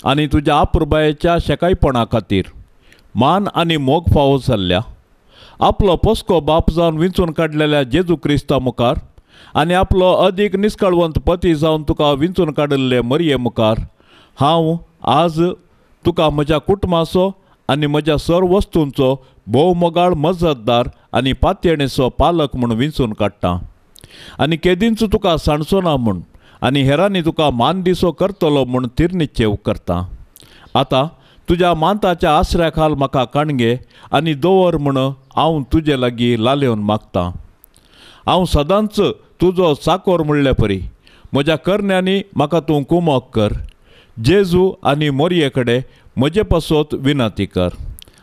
आनी तुज्या आपुरबायेच्या शेकायपणा खातीर मान आनी मोग फावो जाल्ल्या आपलो पोसको बाप जावन विंचून काडलेल्या जेजू क्रिस्ता मुखार आनी आपलो अदीक निस्कळवंत पती जावन तुका विंचून काडिल्ले मरये मुखार हांव आज तुका म्हज्या कुटुंबाचो आनी म्हज्या सर्व वस्तूंचो भोव मोगाळ मजतदार आनी पातयेणेचो पालक म्हूण विंचून काडटा आनी केदींच तुका सांडचो ना म्हूण आनी हेरांनी तुका मान दिसो करतलो म्हूण तिरनिश्चेव करता. आतां तुज्या मांताच्या आसऱ्या खाल म्हाका काणगे आनी दवर म्हूण हांव तुजे लागीं लालेवन मागतां. हांव सदांच तुजो चाकोर म्हणले परी म्हज्या करण्यांनी म्हाका तूं कुमक कर. जेजू आनी मोरये कडेन म्हजे पासत विनंती कर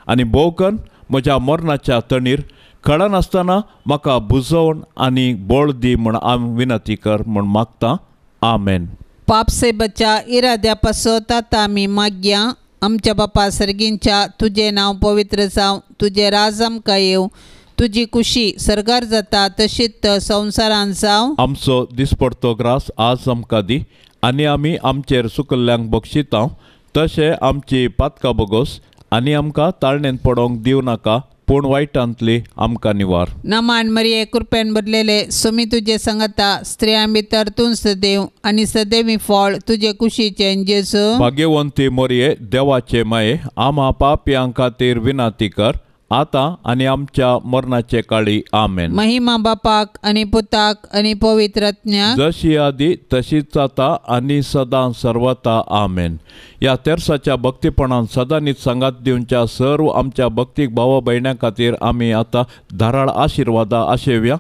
आनी भोवकन म्हज्या मरणाच्या तणीर कळनासतना म्हाका बुजोवन आनी बळ दी म्हूण हांव विनंती कर म्हूण मागतां. आमेन. पापसेबाच्या इराद्या पासत आतां आमी मागया. आमच्या बापा सर्गींच्या, तुजें नांव पवित्र जावं, तुजें राज आमकां येवं, तुजी कुशी सर्गार जाता तशीच संवसारांत जावं. आमचो दिसपडतो ग्रास आज आमकां दी आनी आमी आमचेर सुकल्ल्यांक बक्षिता तशें आमची पातकां बोगोस आनी आमकां ताळणेंत पडोवंक दिवं नाका, पूण वायटांतली आमकां निवार. नमान मरिये, कृपेन भरलेले, सुमी तुजे संगता, स्त्रियां भितर तूं सदैव आनी सदैवी फळ तुजे कुशीचें जेजू. भाग्यवंती मरिये, देवाचे माये, आमा पापयां खातीर विनंती कर आतां आनी आमच्या मरणाचे काळी. आमेन. महिमा बापाक आनी पुताक आनी पवित्र आत्म्याक, जशी आदी तशीच आतां आनी सदां सर्वता. आमेन. ह्या तेर्साच्या भक्तीपणान सदांनीच सांगात दिवच्या सर्व आमच्या भक्तीक भावा भयण्यां खातीर आमी आतां धाराळ आशिर्वादा आशेवया.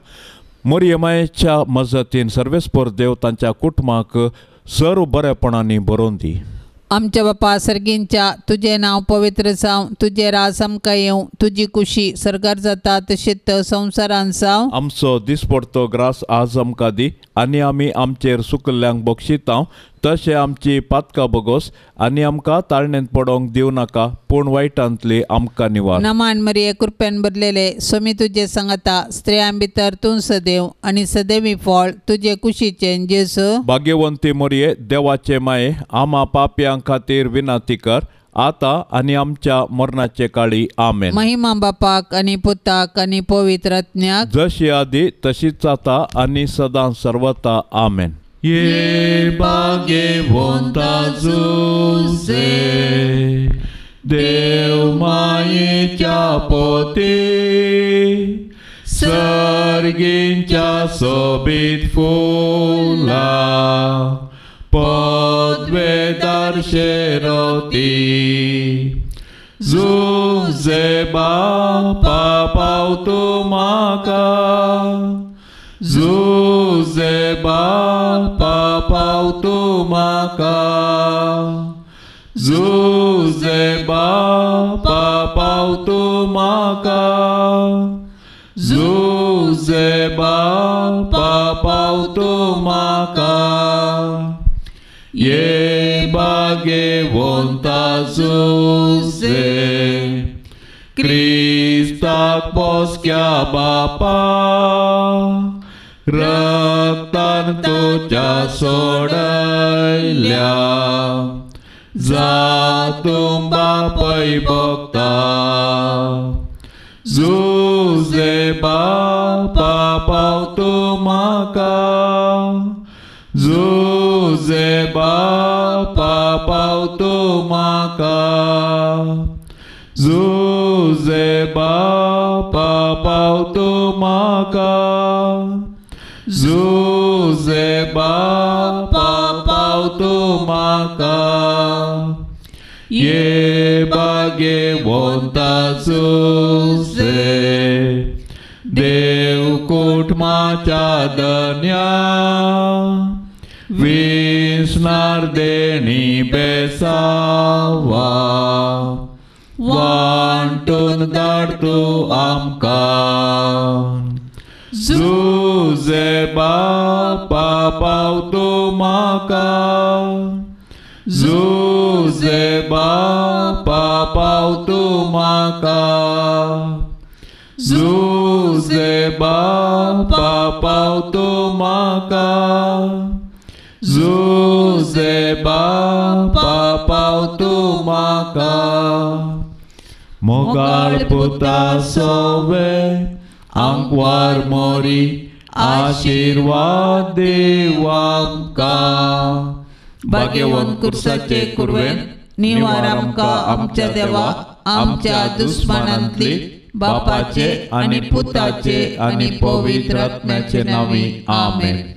मोरयमायेच्या मजतीन सर्वेस्पर देव तांच्या कुटुंबाक सर्व बरेपणांनी बरोवन दी. आमच्या बापा सर्गींच्या, तुजें नांव पवित्र जावं, तुजें राज आमकां येवं, तुजी कुशी सर्गार जाता तशीच संवसारान जावं. आमचो दिसपडतो ग्रास आज आमकां दी आनी आमी आमचेर सुकल्ल्यांक बक्षितांव तशें आमची पातकां बगोस आनी आमकां ताळणेंत पडोवंक दिवं नाका, पूण वायटांतली आमकां निवार. नमान मरिये, कृपेन भरलेले, स्वामी तुजे सांगता, स्त्रियां भितर तूं सदैव आनी सदैवी फळ तुजे कुशीचें जेजू. भाग्यवंती मरिये, देवाचे माये, आमा पापयां खातीर विनंती कर आतां आनी आमच्या मरणाचे काळी. आमेन. महिमा बापाक आनी पुताक आनी पवित्र आत्म्याक, जशी आदी तशीच आतां आनी सदां सर्वता. आमेन. ये भाग्यवंता जुझे, देव मायेच्या पोती, सर्गींच्या सोबीत फुलां पदवेदार शेरोती. जुझे बापा पाव तूं म्हाका, जुझे बापा पाव तूं म्हाका, जुझे बापा पाव तूं म्हाका, जुझे बापा पाव तूं म्हाका. ये भाग्यवंता जुझे, क्रिस्ताक पोसक्या बापा, रक्तान तुज्या सोडयल्या, जा तूं बापय भोगता. जुझे बापा पाव तूं म्हाका, जुझे बापा पाव तूं म्हाका, जुझे बापा पाव तूं म्हाका, जुझे बापा पाव तूं म्हाका. ये भाग्यवंता जुझे, देव कुटुंबाच्या धन्या, विसणार देणी बेसावा, वांटून धाड तूं आमकां. जुझे बापा पाव तूं म्हाका, जुझे बापा पाव तूं म्हाका, जुझे बापा पाव तूं म्हाका, जुझे बापा पाव तूं म्हाका. मोगाळ पुता सोवे आंकवार मोरी, आशिर्वाद देव आमकां. भाग्यवंत कुर्साचे कुरवेन निवार आमकां आमच्या देवा, आमच्या दुस्मानांतली, बापाचे आनी पुताचे आनी पवित्र आत्म्याचे नांवी. आमेन.